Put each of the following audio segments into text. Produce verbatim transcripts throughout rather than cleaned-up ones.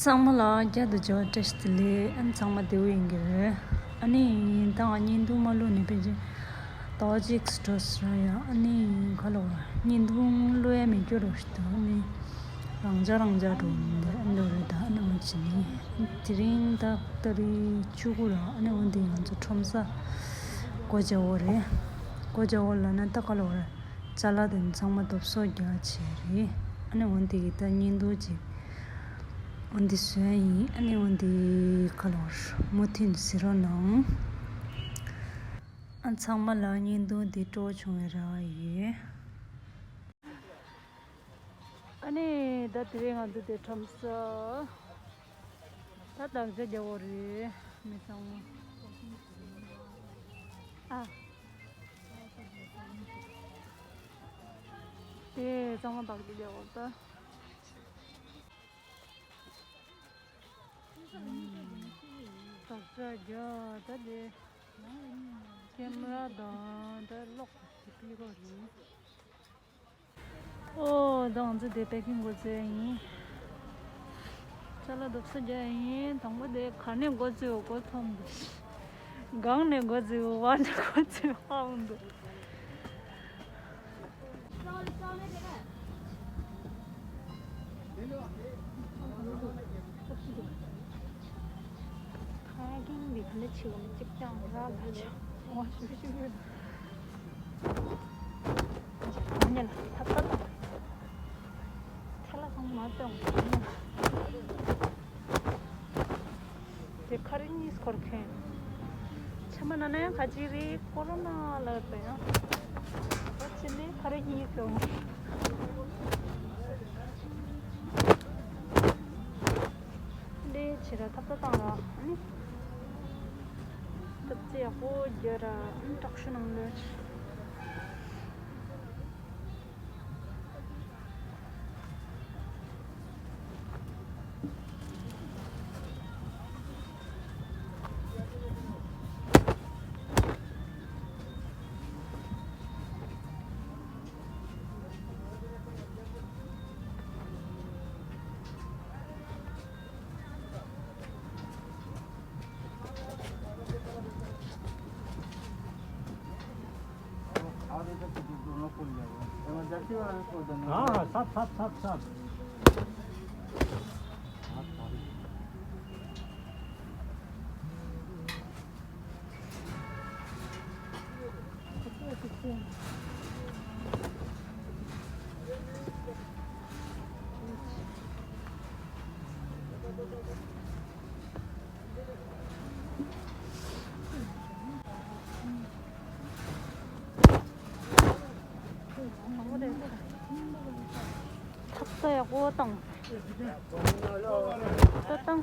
ཚང་མ་ལ་བསྐྱར་དུ་མཇལ་བ་བཀྲ་ཤིས་བདེ་ལེགས། ཨ་ནི་ཚང་མ་བདེ་པོ་ཡིན་གྱི་རེད། ཨ་ནི་ད་ང་བརྙན་ཐུང་མ་བླུགས་ནས་ཕལ་ཆེར་ཟླ་བ་གཅིག་འགྲོ་སོང་ཡ། ཨ་ནི་ག་ལབ་དགོས་རེད། བརྙན་ཐུང་བླུགས་ཡ་མེད་སྐྱོ་རོ་ཞིག་འདུག་ཨ་ནི་རང་འཇགས་རང་འཇགས་འགྲོ་ཡིན་འདི་ཨ་འདྲ་རེད། ད་ཨ་ནི་འོ་བྱས་ནས་དེ་རིང་ད་ཏ་རིག་བཅུ་དགུ་ར། ཨ་ནི་འོ་འདི་ང་ཚོ་ཁྲོམ་ས་སྒོ་བརྒྱབ་པ་རེད། སྒོ་བརྒྱབ་པ་ལབ་ན་ད་ག་ལབ་དགོས་རེད། ཅ་ལག་དེ་ཚང་མ་རྡོབ་གསོག་རྒྱག་བྱས་རེད། ཨ་ནི་འོ་འདི་གི་ད་བརྙན་ཐུང་ཅིག་འོ་འདི་བཟོས་ཡིན། ཨ་ནི་འོ་འདི་ག་ལབ་དགོས་རེད། མུ་མཐུད་གཟིགས་རོགས་གནང་། ཨ་ཚང་མ་ལ་བརྙན་ཐུང་འདི་སྤྲོ་བྱུང་བའི་རེ་བ་ཡོད། ཨ་ནི་ད་དེ་རིང་ང་ཚོ་དེ་ཁྲོམ་ས་ད་བདག་ཅག་རྒྱག་པ་རེད། མི་ཚང་མ་ཨ་དེ་ཚང་མ་བདག་ཅག་རྒྱག་པ་ད། བདག་ཅག་རྒྱག་ད་དེ་ཀེམ་ར་དང་ད་གློག་དེ་སྤྲད་དགོས་རེད། ཨོ་ད་ང་ཚོ་དེ་པེ་ཀིང་འགོ་བཙུགས་ཡིན། ཅ་ལག་རྡོབ་གསོག་རྒྱག་ཡིན། དང་པོ་དེ་ག་ནས་འགོ་བཙུགས་འགོ་ཐོམ་དེ། སྒང་ནས་འགོ་བཙུགས་བར་ནས་འགོ་བཙུགས་ཧ་འོང་འདུག་ཁ་གིང་འདི་ག་ནས་ཆེ་བ་ནི་གཅིག་ཀྱང་རག་ལ་ཆ། ཨོ་ཤུ་ཤུ་ཤུ། ཉེ་ལ་ཐབ་ཐབ་དང་། ཁ་ལ་སོང་མ་སོང་། དེ་ཁ་རི་གཉིས་འཁོར་མཁན། ཕྱི་མ་ན་ན་ཡང་ཁ་ཅིག་རེད། ཀོ་རོ་ན་ལ་དེ་ཡང་། ད་ཕྱི་ནས་ཁ་རི་གཉིས་སོང་། འདི་ཕྱི་ར་ཐབ་ཐབ་བཏང་ར་ཨ་ནི། ཐབ་ཚད་ཡག་པོ་རྒྱག་ར་ཨ་ནི་དྲག་ཤུ་ནང་ལོས། हाँ, हाँ, सब, सब, सब, सब। ཐབ་ས་ཡག་པོ་བཏང་། ད་བཏང་།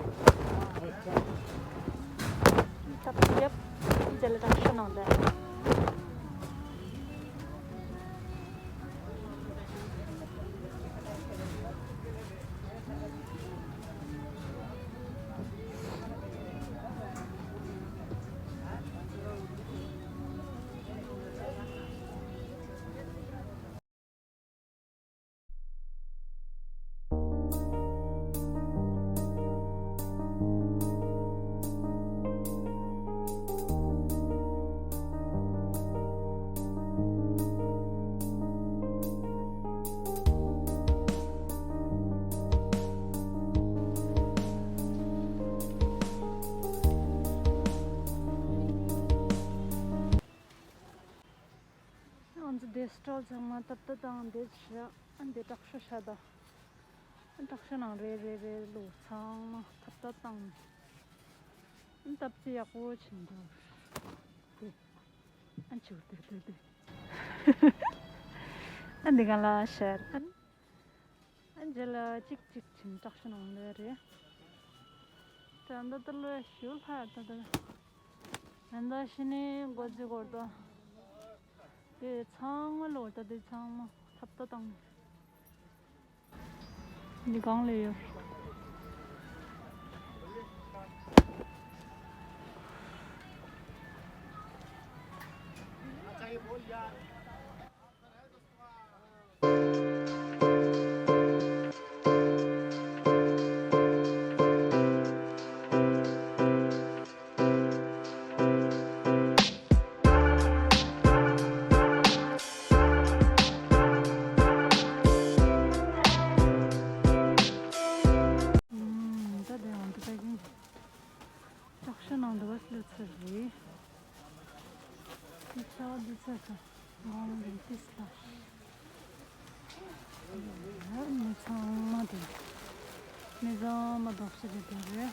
ཐབ་ས་ཡག་རྒྱ་ལ་དྲག་ཤོས་གནང་དེ། ང་ཚོ་དེ་སི་ཊོལ་ཚང་མ་ཐབ་ཐབ་དང་དེ་བྱས། ཨ་འདི་དྲག་ཤོས་ཤ་ད། ཨ་དྲག་ཤོས་ནང་རེ་རེ་རེ་ལོ་ཚང་མ་ཐབ་ཐབ་དང་། ཨ་ཐབ་ཚད་ཡག་པོ་བྱིན་འདུག་དེ། ཨ་ཆུ་དེ་དེ་དེ། ཨ་འདི་ག་ལ་ཤར། ཨ། ཨ་རྗེས་ལ་གཅིག་གཅིག་བྱིན་དྲག་ཤོས་ནང་ལོས་རེད། ད་ད་ལྟ་ལོས་ཞུ་ལྷག་ད་ད། ད་ད་ཤི་ནས་འགོ་འཛུགས་སྐོར་ད། དེ་ཚང་མ་ལོ་ད་དེ་ཚང་མ་ཐབ་ད་བཏང་། འདི་གང་ལས་ཡོད། ཚར་རེད། ཁྱི་ཆ་འདི་ཚར་ད། ངང་གིས་ཏིས་ལ། མི་ཚང་མ་དེ། མི་ཚང་མ་རྡོག་ཤི་རེད་དེ་རེད།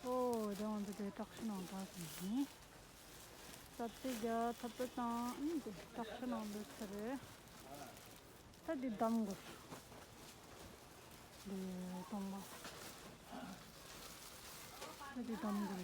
ཨོ་དེ་ང་ཚོ་དེ་བྲག་ཕུག་ནང་འགྲོ་ཟིན་ཡིན། ས་ཚིགས་རྒྱ་ཐབ་ཚ་དང་ཨིན་དེ་བྲག་ཕུག་ནང་འདུག་ཚར་རེད། ད་འདི་འདམ་གོར། འདི་སྟོང་པ། ད་འདི་འདམ་གོར་